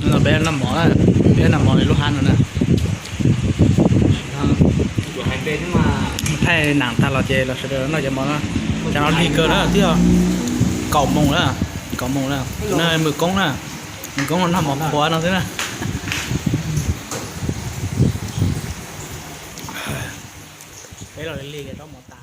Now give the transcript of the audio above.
No peb noj mov, peb noj mov lub hab no na. Thaij nam tag los ces los sawv daws noj cov mov no. Cov no lig kawg na, twb yog kaum moos na, kaum moos na. No mus koob na, mus koob noj mov qhuav no xwb na. Peb los lig lig rau mov tas.